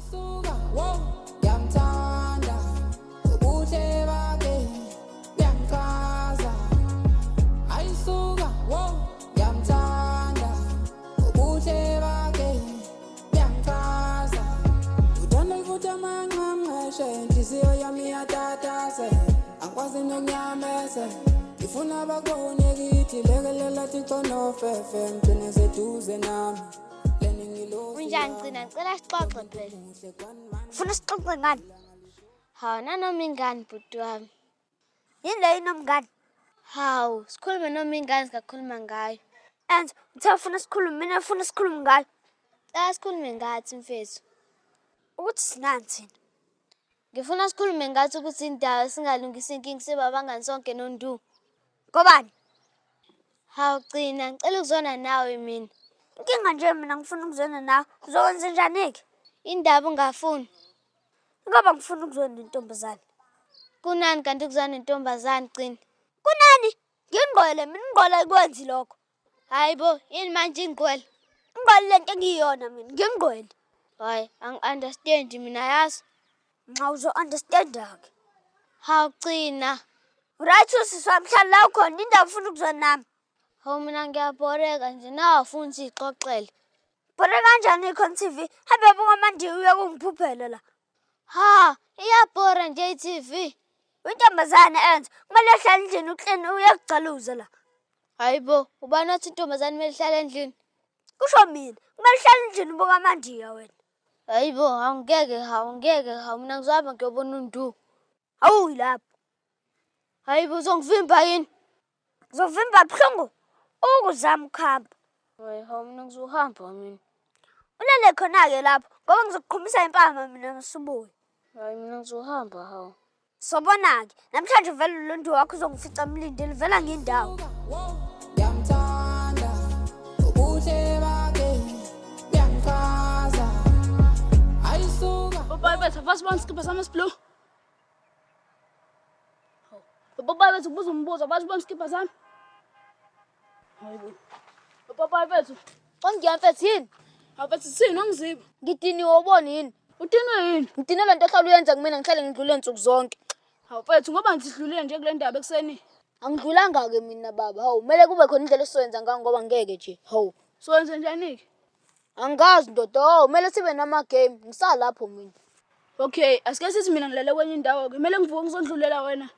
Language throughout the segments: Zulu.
Ayisuka, wow, ngiyamthanda ubuhle bakhe buyangichaza. Ayisuka, wow, ngiyamthanda ubuhle bakhe buyangichaza. Uthanda mfutha amanqamnqeshe, inhliziyo yami iyatatazela, angikwazi nokunyamezela. Ngifuna bakubone kithi lekelela Thixo nofefe, ngigcine seduze nami. Lena ingilosi Unjani yami. Gcina? Ngicela sixoxe phela. Muhle kwanimanje. Ufuna sixoxe ngani? Hawu, nanoma ingane bhuti wami. Yini leyo inomngane? Hawu, sikhulume noma ingane singakhuluma ngayo. Enzo, uthe ufuna sikhulume, mina ufuna sikhulume ngayo. Cela sikhulume ngathi mfethu. Ukuthi sinani thina? Ngifuna sikhulume ngathi ukuthi indawo singalungisa inkinga sibe abangani sonke noNdu. Ngobani? Hawu Gcina, ngicela ukuzwana nawe mina. Inkinga nje mina ngifuna ukuzwana nawe. Uzokwenza njani-ke? Indaba ungafuni. Ngoba ngifuna ukuzwana nentombazane. Kunani kanti ukuzwana nentombazane Gcina? Kunani? Ngingqwele mina, ingqwele ayikwenzi lokho. Hayi bo, yini manje ingqwele? Ingqwele lento engiyiyona mina, ngingqwele. Hayi, angi-understand mina yazi. Nxa uzo-understand-ke. Hawu Gcina. Right usisi wami, hlala la ukhona, indaba ufuna ukuzwana nami. Hawu mina ngiyabhoreka nje nawe awufuni siyixoxele. Bhore kanjani ikhona TV? Hambe buka amandiya uye kungiphuphela la. Ha, iyabhora nje i-TV. Uyintombazane Enzo, kumele uhlale endlini uklini uyakugcaluza la. Hayi bo, ubani othi intombazane kumele ihlale endlini? Kusho mina, kumele uhlale endlini ubuka amandiya wena. Hayi bo, awungeke hawu, ngeke hawu, mina ngizohamba ngiyobona uNdu. Awuyi lapho. Hayi bo, uzongivimba yini? Ngizovimba buhlungu ukuzama ukuhamba. Hayi hawu, mina ngizohamba mina. Ulele khona-ke lapho ngoba ngizokuqhumisa impama mina ngisubuye. Hayi mina ngizohamba hawu. Sobona-ke, namhlanje vele lo Ndu wakho uzongifica mlindile vela ngendawo. Ngiyamthanda ubuhle bakhe buyangichaza. Ayisuka. Papayi bethu, awasibona isikibha sami esiblue? Papayi bethu, kubuza umbuzo, awasibona isikibha sami? Hayibo. Papayi bethu, Ongiya mfethu yini? awubethi sithini angiziba. Ngidiniwe ubona yini? Udinwe yini? Ngidinwe lento ohlala uyenza kumina ngihlale ngidlule nsuku zonke. Hawu mfethu, ngoba ngisidlulile nje kule ndaba ekuseni. Angidlulanga-ke mina baba. Hawu, kumele kube khona indlela esizoyenza ngayo ngoba ngeke nje. Hawu. Sowenze njani-ke? Angazi ndoda, hawu kumele sibe nama-game. Ngisalapho mina. Okay, asike sithi mina ngilale kwenye indawo-ke. Kumele ngivuke ngizondlulela wena.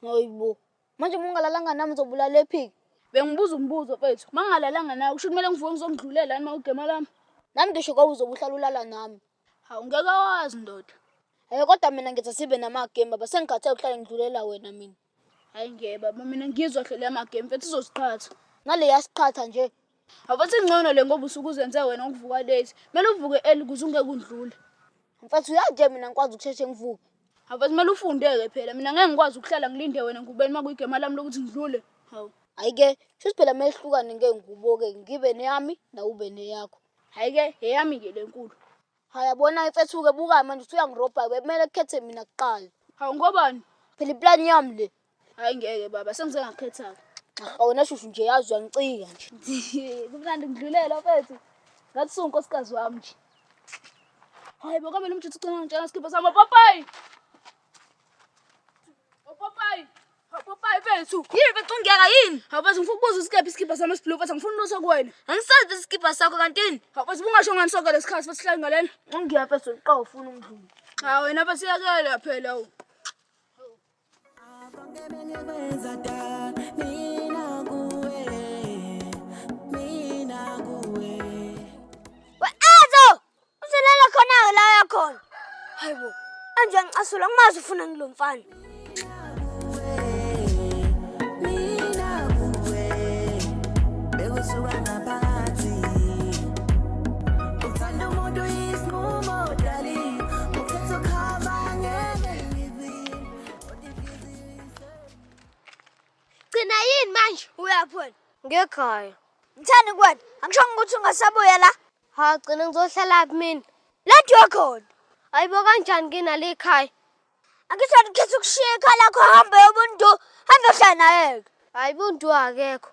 Hayibo. Manje uma ungalalanga nami uzobulala ephiki. Bengibuza umbuzo mfethu. Uma ngingalalanga nawe, kusho kumele ngivuke ngizondlulela yini uma ugema lami? Nami ngisho ngoba uzobe uhlala ulala nami. Hawu ngeke wazi ndoda. Eh kodwa mina ngithi sibe nama-game baba, sengikhathele ukuhlale ngidlulela wena mina. Hayi ngeke baba, mina ngizwa hle le amagame mfethu izosiqhatha. Nale yasiqhatha nje. Awubathi ngcono le ngoba usuke uzenze wena ngokuvuka late. Kumele uvuke early ukuze ungeke undlule. Mfethu uyazi nje mina ngikwazi ukusheshe ngivuke. Awubathi kumele ufunde-ke phela. Mina ngeke ngikwazi ukuhlala ngilinde wena ngubeni uma kuyigema lami lokuthi ngidlule. Hawu. Hhayi-ke, shuthi phela kumele sihlukane ngey'ngubo-ke, ngibe neyami nawe ube neyakho. Hhayi-ke, eyami-ke le nkulu. Hayi yabona mfethu-ke buka manje usuyangirobha-ke, kumele kukhethe mina kuqala. Hawu ngobani? Phela iplani yami le. Hhayi ngeke baba, sengize ngakhetha-ke. Cha wena shushu nje yazi uyangicika nje. Kumnandi ngidlulela mfethu. Ngathi usuwunkosikazi wami nje. Hayi bo, kambe lo mjitha ugcina ngitshela isikibha sami. Papayi! Papayi! Papayi mfethu. Yini mfethu ungiyeka yini? Hawu mfethu ngifuna ukubuza isikephi isikibha sami esiblue mfethu angifuni lutho kuwena. Angisazi isikibha sakho kanti yini? Hawu mfethu ubungasho ngani sonke lesikhathi mfethu sihlale ngalena. Ungiya mfethu uqala ufuna ungidlule. Hawu wena mfethu iyakela phela hawu. We Enzo! Uzolela khona-ke la uyakhona. Hayibo, Enzo uyangicasula, angimazi ufuna ngilo mfana. Bekusuka ngaphakathi uthanda umuntu isinqumo dali ukhetha ukuhamba ngeke ngivile. Gcina yini manje? Uyaphi wena? Ngekhaya. Ngithani kuwena? Angishongo ukuthi ungasabuya la. Ha, Gcina ngizohlala phi mina? La uyakhona. Hayi bo kanjani nginale ekhaya? Angithi wena ukhetha ukushiya ekhaya lakho hambe yobuntu, hambe uyohlala naye-ke. Hayi bo uNdu akekho.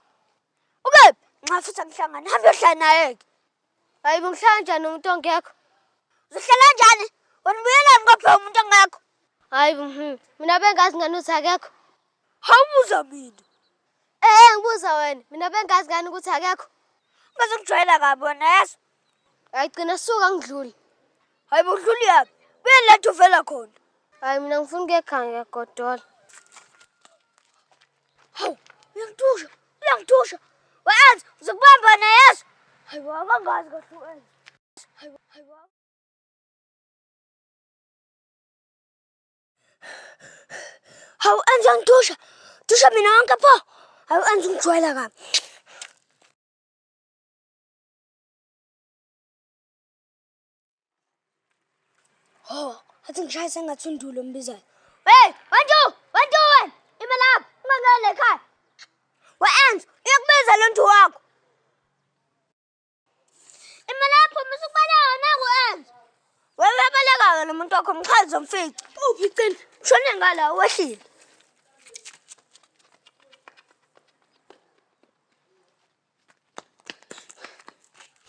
Ukephi? Nxa futhi angihlangani, hambe uyohlala naye-ke. Hayi bo ngihlala kanjani nomuntu ongekho? Uzohlala kanjani? Hayi mina bengazi ngani ukuthi akekho. Hawubuza mina. Eh ngibuza wena, mina bengazi ngani ukuthi akekho. Ungazongijwayela kabi wena yazi. Hayi gcina suka ngidlule. Hayi bo udlula yaphi? Buye lethu uvela khona. Hayi mina ngifuna ukuya ekhaya ngiyagodola. Hawu, uyangithusha, uyangithusha. Wenza, ngizokubamba wena yazi. Hayi bo akangazi kahle uEnzo. Hayi bo, hayi bo. Hawu Enzo uyangithusha. Thusha mina wonke pho. Hawu Enzo ungijwayela kabi. Ho, athi ngishaye sengathi undulo ombizayo. Hey, wantu, wantu wena. Ima lapha, ungangeni ekhaya. We Enzo, uyakubiza lo ntu wakho. Ima lapho, musukubaleka naku Enzo. Wewe uyabaleka-ke lo muntu wakho mchazi zomfica. Uphi Gcina? Ushone ngala wehlile.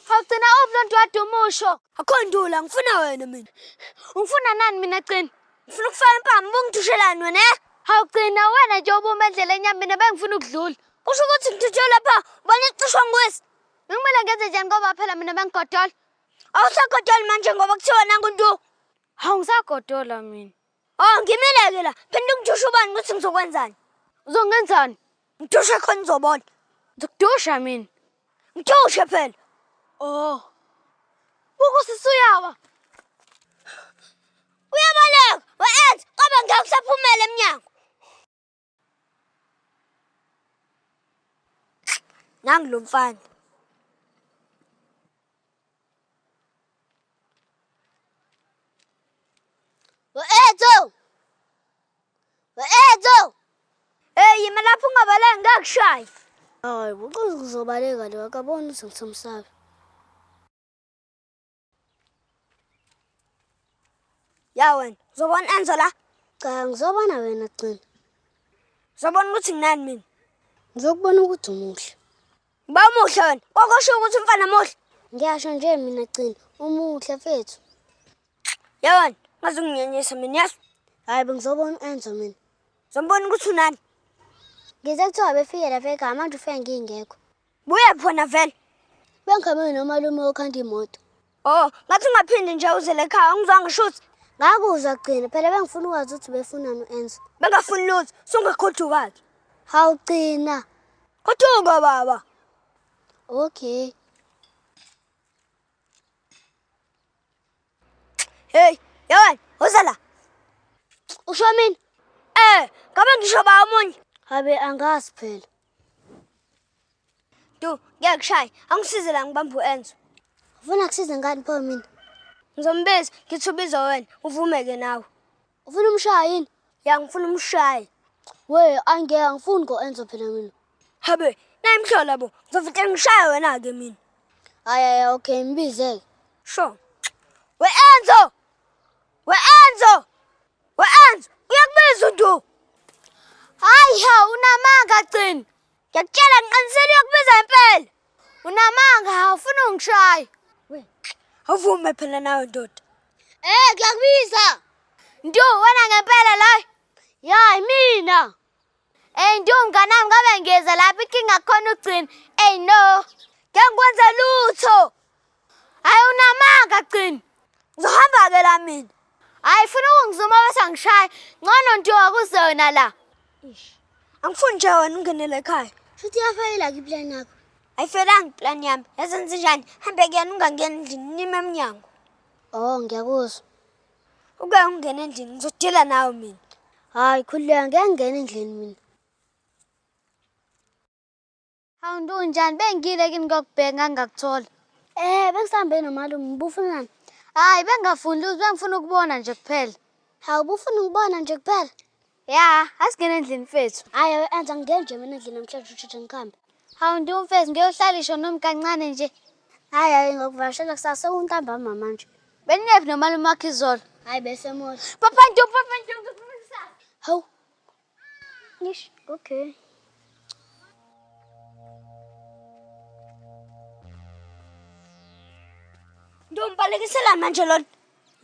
Hawu Gcina uphi lo nto wadumusho? Akho ndula, ngifuna wena mina. Ungifuna nani mina Gcina? Ngifuna ukufaka impama, ubungithushelani wena eh? Hawu Gcina wena nje ubuma endleleni yami mina bengifuna ukudlula. Kusho ukuthi ngithuthe lapha, ubona icishwa ngwesi. Ngimele ngenze njani ngoba phela mina bengigodola. Awusagodoli manje ngoba kuthiwa nangu ntu. Hawu ngisagodola mina. Oh, ngimile-ke la. Phinda ungithushe ubani ukuthi ngizokwenzani. Uzongenzani? Ngithushe khona uzobona. Ngizokudusha mina. Ngithushe phela. Oh. Buka uyawa. Uyabaleka. We-Enzo, qoba ngeke usaphumela emnyango. Nangu lo mfana. We-Enzo! We-Enzo! Hey, yima lapho ungabaleki ngakushayi. Hayi, bukuze kuzobaleka lo akaboni ukuthi ngisamsaba. Ya wena, uzobona Enzo la? Cha, ngizobona wena Gcina. Uzobona ukuthi nginani mina. Ngizokubona ukuthi umuhle. Ngiba muhle wena. Kwakusho ukuthi umfana muhle. Ngiyasho nje mina Gcina, umuhle mfethu. Ya wena, ungazunginyenyisa mina yazi. Hayi, bengizobona u-Enzo mina. Uzombona ukuthi unani. Ngize kuthiwa befike lapha ekhaya manje ufike ngingekho. Buya khona vele. Bengikhamele nomalume okhanda imoto. Oh, ngathi ungaphindi nje uzele ekhaya ungizwanga shuthi. Ngakuzwa Gcina, phela bengifuna ukwazi ukuthi befunani u-Enzo. Bengafuni lutho, sungakhuthuka-ke. Hawu Gcina. Khuthuka baba. Okay. Hey, ya wena, woza la. Usho mina? Eh, ngabe ngisho ba omunye. Habe angazi phela. Du, ngiyakushaya. Angisize la ngibambe u-Enzo. Ufuna kusiza ngani pho mina? Ngizombiza, ngithi ubiza wena, uvume-ke nawe. Ufuna umshaya yini? Ya ngifuna umshaye. We, angeke angifuni ngo-Enzo phela mina. Habe, nayi imhlola bo. Ngizovele ngishaye wena-ke mina. Hayi hayi okay, mbize-ke. Sure. We Enzo! We Enzo! We Enzo, uyakubiza uNdu. Hayi ha, unamanga Gcina. Ngiyakutshela ngiqinisile uyakubiza impela. Unamanga ha, ufuna ungishaya. Awuvume phela nawe ndoda. Eh, ngiyakubiza. Ndu, wena ngempela la. Ya, mina. Eh, Ndu mngani wami ngabe ngiyeza lapha inkinga khona uGcina. Ey no. Ngeke ngikwenze lutho. Hayi unamanga Gcina. Ngizohamba-ke la mina. Hayi funa ukungizuma bese angishaya. Ngcono Ndu akuzona la. Angifuni nje wena ungenele ekhaya. Futhi iyafeyila ke iplan yakho. Ayifelanga iplan yami. Yazenze njani? Hambe kuyena ungangeni endlini, nime emnyango. Oh, ngiyakuzwa. Uke ungene endlini, ngizodila nawe mina. Hayi khululeka ngeke ngingene endlini mina. Hawu Ndu unjani? Bengile kini ngokubheka ngangakuthola. Eh, bengisambe nomalume, ubufunani? Hayi bengingafuni lutho, bengifuna ukubona nje kuphela. Hawu ubufuna ukubona nje kuphela? Ya, asingene endlini mfethu. Hayi enza ngingene nje mina endlini namhlanje usheshe ngikhambe. Hawu Ndu mfethu ngiyohlalisha noma kancane nje. Hayi hayi ngokuvakashela kusasa sekuntambama manje. Beninephi nomalume wakho izolo? Hayi besemola. Papa Ndu, Papa Ndu ngifuna kusasa. Hawu. Ngish, okay. Ndu ngibalekisela manje lona.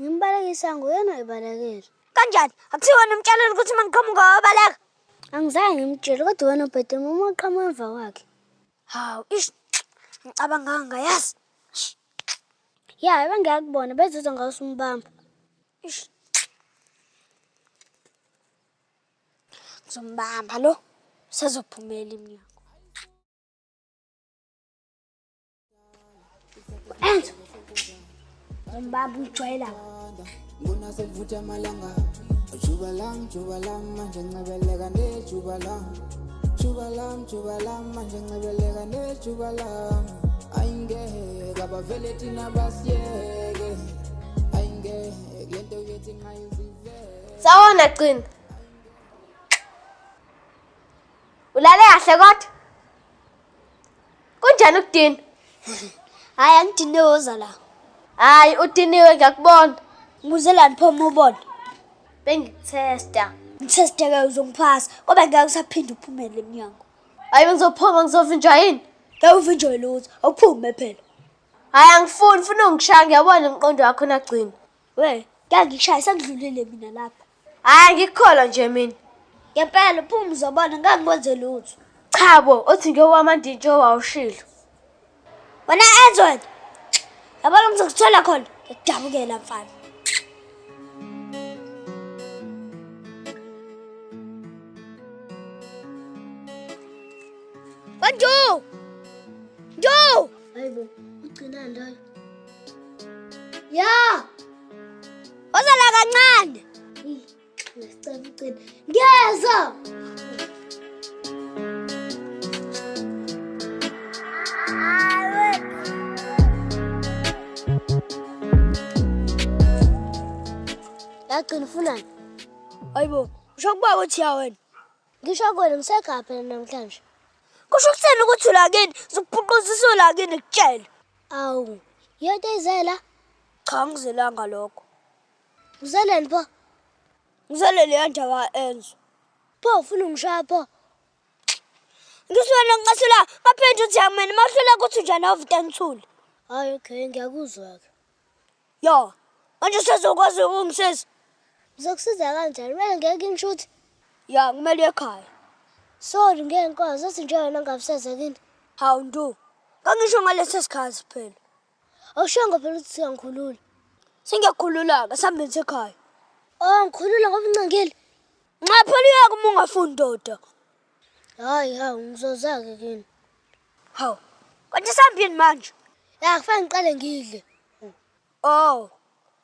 Ngimbalekisa nguyena oyibalekile. Kanjani? Akuthiwa wena umtshelile ukuthi uma ngiqhamuka wabaleka. Angizange ngimtshele kodwa wena ubhede uma uqhamuka emva kwakhe. Hawu, ish. Ngicabanga ngayazi. Ya, bengiyakubona bezizwa ngawe usumbamba. Ish. Ngizombamba lo. Sezophumela iminyango. Enzo. Ngizombamba ujwayela. Ngibona sekuvutha amalanga Juba lam, juba lam, manje ncebeleka nejuba lam Juba lam, juba lam, manje ncebeleka nejuba lam Ayingeke, abavele thina basiyeke Ayingeke, lento yethi ngayizivele Sawona Gcina. Ulale kahle kodwa? Kunjani ukudina? Hayi angidine woza la. Hayi udiniwe ngiyakubona. Ngibuzelani pho uma ubona? Bengikuthesta. Ngitheste-ke uzongiphasa ngoba ngeke usaphinda uphumele emnyango. Hayi bengizophuma ngizovinjwa yini? Ngeke uvinjwe lutho, awuphume phela. Hayi angifuni, ufuna ungishaya ngiyabona umqondo wakho nagcina. We, ngeke ngikushaye sengidlulile mina lapho. Hayi angikukholwa nje mina. Ngempela uphuma uzobona ngeke ngikwenze lutho. Cha bo, uthi ngiyowamandintsho wawushilo. Wena Enzo wena. Yabona ngizokuthola khona, ngikudabukela mfana. Banjo! Jo! Hayibo, ugcina loyo. Ya! Woza la kancane. Ngisicela ugcina. Ngiyeza! Yagcina ufunani? Hayibo, usho kuba uthi ya wena. Ngisho kuwena ngisekhaya phela namhlanje. Kusho ukuthini ukuthi ulakini? Ngizokuphuquzisa ulakini kutshele. Awu, yonke izela. Cha ngizelanga lokho. Uzeleni pho? Ngizele leya ndaba Enzo. Pho ufuna ungishaya pho? Ngisuke nginqasula ngaphinda uthi yamina mahlula ukuthi njani avuta ngithule. Hayi okay, ngiyakuzwa-ke. Ya, manje usezokwazi ukungisiza. Ngizokusiza kanjani? Kumele ngeke ngishuthi. Ya, kumele uye ekhaya. Sorry ngeke ngikwazi uthi nje wena ngabuseza kini. Hawu Ndu, ngangisho ngalesi sikhathi phela. Awushongo phela ukuthi siyangikhulula. Sengiyakhulula-ke sihambeni sekhaya. Oh, ngikhulula ngoba uncengile. Nxa phela uyeke uma ungafuni ndoda. Hayi hawu, ngizoza-ke kini. Hawu, kanti sihambeni manje? Ya, kufanele ngiqale ngidle. Oh,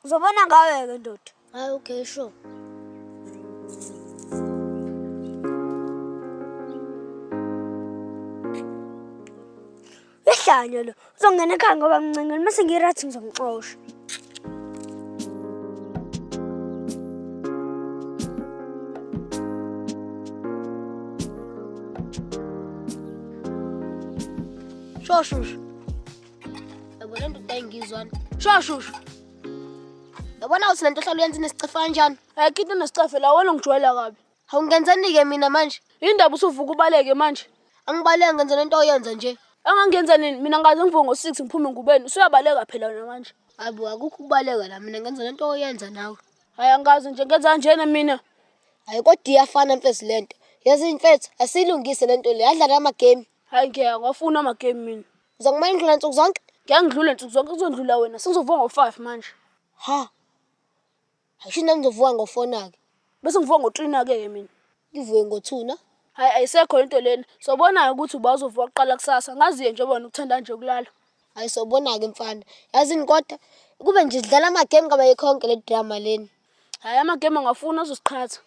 uzobona ngawe-ke ndoda. Hayi okay, sure. Uyahlanya lo, uzongena ekhaya ngoba ngincengile mase ngi-right ngizomxosha. Shoshushu. Yabona ndoda ayingizwana. Shoshushu. Yabona uthi lento ohlala uyenza inesicefe kanjani? Ayikho into enesicefe la wena ungijwayela kabi. Awungenzani-ke mina manje? Indaba usuvuka ubaleke manje. Angibaleki ngenza lento oyenza nje. Engangenza nini? Mina ngaze ngivuke ngo-6 ngiphume engubeni. Usuyabaleka phela wena manje. Hayi bo, akukho ukubaleka la mina ngenza lento oyenza nawe. Hayi angazi nje ngenza kanjena mina. Hayi kodwa iyafana mfethu lento. Yazi mfethu asiyilungise lento le. Adlala amagame. Hayi ngeke ngwafuna amagame mina. Uzokumane ngidlula nsuku zonke? Ngeke ngidlule nsuku zonke kuzondlula wena. Sengizovuka ngo-5 manje. Ha. Ayisho nami ngizovuka ngo-4 ke. Bese ngivuka ngo-3 ke mina. Ngivuke ngo-2 na. Hayi ayisekho into lena. Sobona ukuthi uba uzovuka kuqala kusasa. Ngaziye nje wena ukuthanda nje ukulala. Hayi sobona-ke mfana. Yazini kodwa kube nje sidlala amagame ngabe ayikho yonke le drama leni. Hayi amagame angafuni azosiqhatha.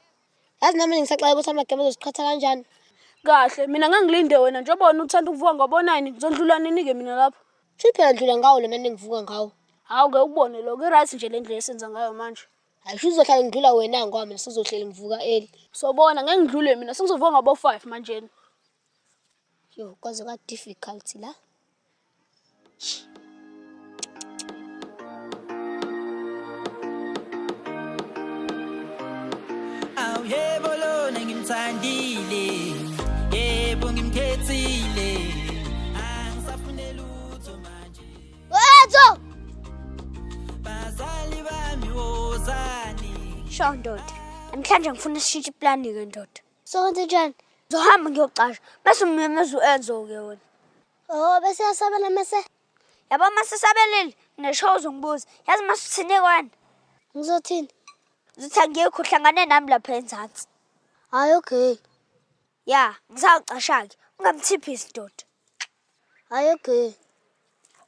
Yazi nami ngisaxaye ukuthi amagame azosiqhatha kanjani. Kahle mina ngeke ngilinde wena njengoba wena uthanda ukuvuka ngo-9 ngizondlula nini-ke mina lapho. Shuthi phela ndlula ngawo lona engivuka ngawo. Hawu ngeke ukubone lokho i-right nje le ndlela esenza ngayo manje. Hayi shuthi uzohlala ngidlula wena ngoba mina sizohleli ngivuka early. Sobona ngeke ngidlule mina sengizovuka ngabo-5 manjena. Yo, kwaze kwa-difficult la. Awu yebo lona ngimthandile yebo ngimkhethile angisafune lutho manje Wethu! bazali bami wozani Sho ndoda. Namhlanje ngifuna sishintshe iplani-ke ndoda. Sokwenze njani? Ngizohamba ngiyocasha bese umemeza u-Enzo-ke wena. Oh, bese yasabela mase. Yabo uma sisabelile ngisho uzongibuza. Yazi uma suthini wena? Ngizothini? Uzothi angikho uhlangane nami lapha enzansi. Hayi okay. Ya, ngisawucasha-ke. Ungamthiphisi ndoda. Hayi okay.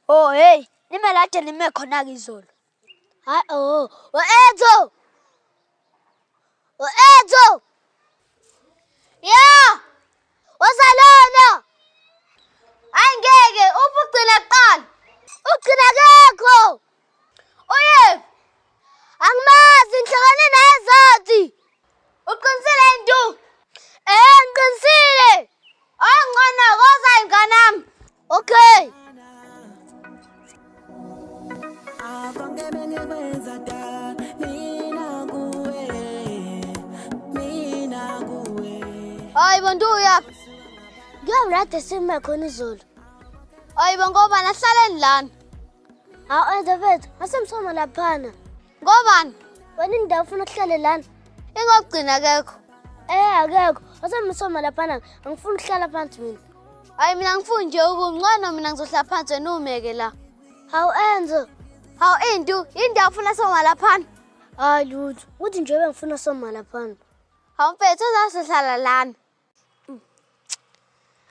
Oh hey, nime lade nime khona-ke izolo. Hayi oh, o-Enzo! O-Enzo! Ya! Wazalona! Hayi ngeke, uphi ugcina kuqala? Ugcina akekho! Uyephi? Angimazi, ngihlangane naye ezansi. Uqinisile Ndu? Eh, ngiqinisile. Ongcono koza ingane yami. Okay. Hayi bo Ndu uyaphi? Ngiyawulade sime khona izolo. Hayi bo ngobani ahlaleni lana? Hawu Enzo mfethu, asemsoma laphana. Ngobani? Wena indawo ufuna ukuhlale lana. Ingokugcina akekho. Eh akekho, asemsoma laphana. Angifuni ukuhlala phansi mina. Hayi mina ngifuni nje ubungcono mina ngizohlala phansi wena umeke la. Hawu Enzo. Hawu Indu, indawo ufuna soma laphana? Hayi lutho, uthi nje bengifuna soma laphana. Hawu mfethu uzazohlala lana.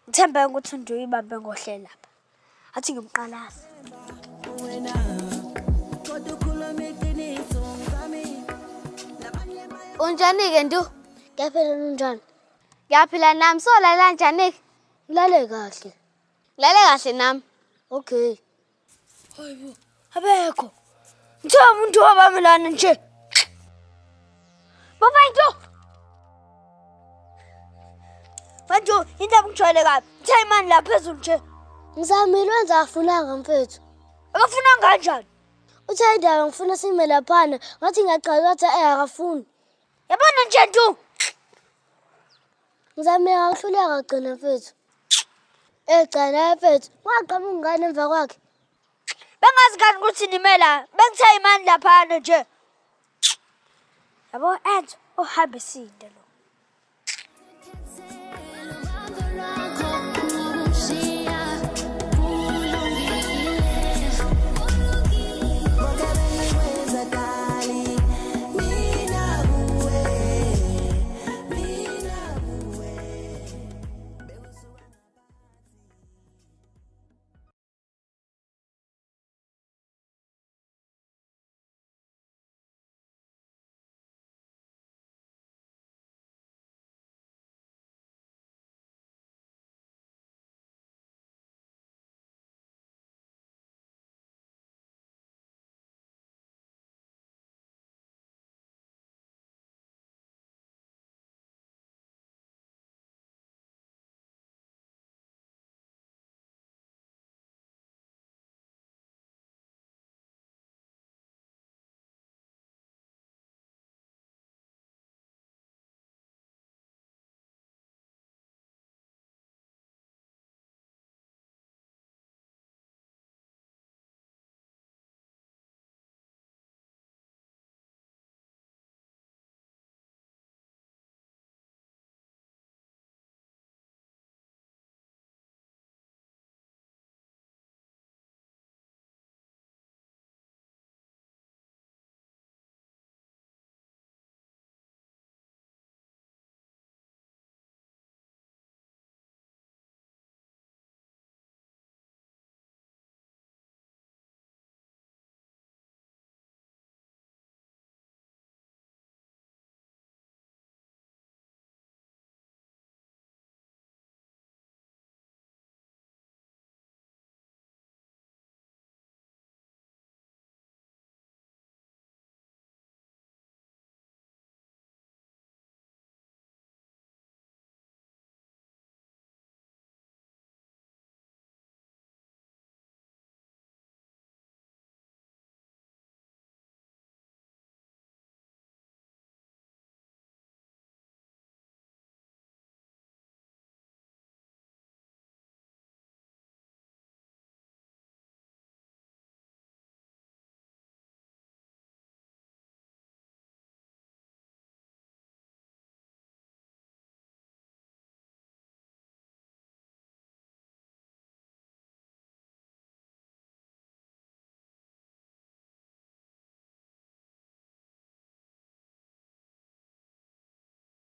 Ngithembe ukuthi uNdu uyibambe ngohlelo lapha. Athi ngimqalaze. Unjani-ke Ndu? Ngiyaphila unjani? Ngiyaphila nami, solala njani-ke? Ulale kahle. Ngilale kahle nami. Okay. Hayibo, abekho. Ngithiwa umuntu wabami lana nje. Baba Ndu! Manje indaba ngijwayele kabi. Ngithe imani la phezulu nje. Ngizamile wenza afunanga mfethu. Akafuna kanjani? Uthe indawo ngifuna sime laphana, ngathi ngiyaqala wathi eh akafuni. Yabona nje Ndu. Ngizamile ngahluleka gcina mfethu. Eh cha la mfethu, waqhamuka ingane emva kwakhe. Bengazi kanti ukuthi nime la. Bengithe imani laphana nje. Yabo Enzo, uhambe sinde lo.